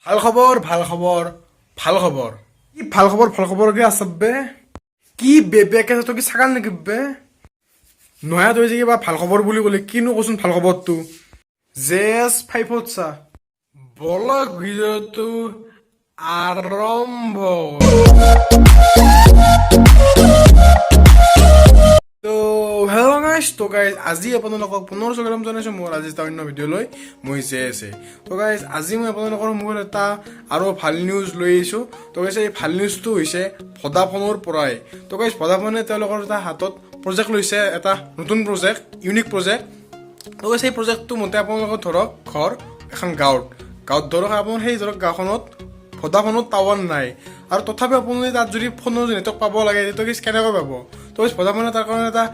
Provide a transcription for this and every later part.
ভাল খবৰ, ভাল খবৰ, ভাল খবৰ। কি ভাল খবৰ? ভাল খবৰকে আছে বে। কি বেবেকে, তই কি ছাগাল নেকি বে? নয়া তই যে কিবা ভাল খবৰ বুলি ক'লে, কিনো কচোন ভাল খবৰটো? জে এছ 5ত চা। বলক, ভিডিঅ'টো আৰম্ভ। তো হেল্ল' গাইজ, তো গাইজ, আজি আপোনালোকক পুনৰ স্বাগতম জনাইছোঁ মোৰ আজি এটা অন্য ভিডিঅ' লৈ। মই জে আছে। তো গাইজ, আজি মই আপোনালোকৰ সন্মুখত এটা আৰু ভাল নিউজ লৈ আহিছোঁ। তো গাইজ, এই ভাল নিউজটো হৈছে ভদাফোনৰ পৰাই। তো গাইজ, ভদাফোনে তেওঁলোকৰ এটা হাতত প্ৰজেক্ট লৈছে, এটা নতুন প্ৰজেক্ট, ইউনিক প্ৰজেক্ট। তো গাইজ, সেই প্ৰজেক্টটো মতে আপোনালোকৰ ধৰক ঘৰ এখন গাঁৱত, ধৰক আপোনাৰ সেই ধৰক গাঁওখনত ভদাফোনত টাৱাৰ নাই আৰু তথাপি আপুনি তাত যদি ফোনৰ নেটৱৰ্ক পাব লাগে, তেতিয়া কি কেনেকৈ পাব? তো ভদাফোনে তাৰ কাৰণে এটা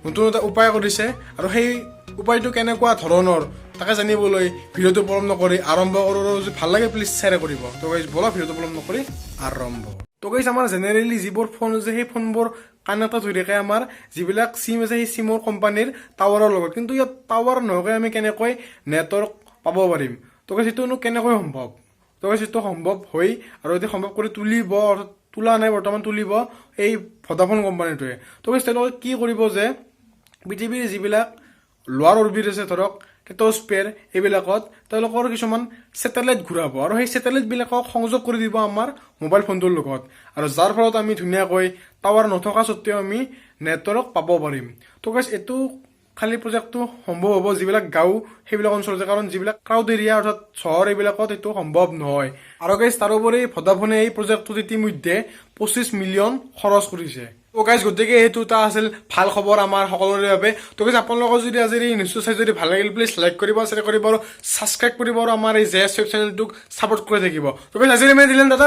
নতুন এটা উপায় কৰিছে আৰু সেই উপায়টো কেনেকুৱা ধৰণৰ, তাকে জানিবলৈ ভিডিঅ'টো পলম নকৰি আৰম্ভ কৰোঁ। আৰু যদি ভাল লাগে, প্লিজ শ্বেয়াৰ কৰিব। তো গাইজ, ব'লা, ভিডিঅ'টো পলম নকৰি আৰম্ভ। তো গাইজ, আমাৰ জেনেৰেলি যিবোৰ ফোন আছে, সেই ফোনবোৰ কানেক্টেড হৈ থাকে আমাৰ যিবিলাক চিম আছে, সেই চিমৰ কোম্পানীৰ টাৱাৰৰ লগত। কিন্তু ইয়াত টাৱাৰ নোহোৱাকৈ আমি কেনেকৈ নেটৱৰ্ক পাব পাৰিম? তো গাইজ, সেইটোনো কেনেকৈ সম্ভৱ? তো গাইজ, সেইটো সম্ভৱ হৈ আৰু এতিয়া সম্ভৱ কৰি তুলিব, অৰ্থাৎ তোলা নাই, বৰ্তমান তুলিব এই ভদাফোন কোম্পানীটোৱে। তো গাইজ, তেওঁলোকে কি কৰিব যে পৃথিৱীৰ যিবিলাক লোৱাৰ অৰবিট আছে, ধৰক ষ্ট্ৰেট'স্ফিয়াৰ, এইবিলাকত তেওঁলোকৰ কিছুমান ছেটেলাইট ঘূৰাব আৰু সেই ছেটেলাইটবিলাকক সংযোগ কৰি দিব আমাৰ মোবাইল ফোনটোৰ লগত আৰু যাৰ ফলত আমি ধুনীয়াকৈ টাৱাৰ নথকা স্বত্তেও আমি নেটৱৰ্ক পাব পাৰিম। তো গাইজ, এইটো খালী প্ৰজেক্টটো সম্ভৱ হ'ব যিবিলাক গাঁও, সেইবিলাক অঞ্চলতে, কাৰণ যিবিলাক ক্ৰাউড এৰিয়া, অৰ্থাৎ চহৰ, এইবিলাকত এইটো সম্ভৱ নহয়। আৰু গাইজ, তাৰোপৰি ভদাফোনে এই প্ৰজেক্টটোত ইতিমধ্যে 25 মিলিয়ন খৰচ কৰিছে। তো গাইজ, গতিকে সেইটো এটা আছিল ভাল খবৰ আমাৰ সকলোৰে বাবে। তো গাইজ, আপোনালোকৰ যদি আজিৰ এই নিউজটো চাই যদি ভাল লাগিল, প্লিজ লাইক কৰিব, শ্বেয়াৰ কৰিব আৰু ছাবস্ক্ৰাইব কৰিব আৰু আমাৰ এই জে এছ চেনেলটোক ছাপোৰ্ট কৰি থাকিব। তো গাইজ, আজিৰ ইমানে দিলে। দাদা।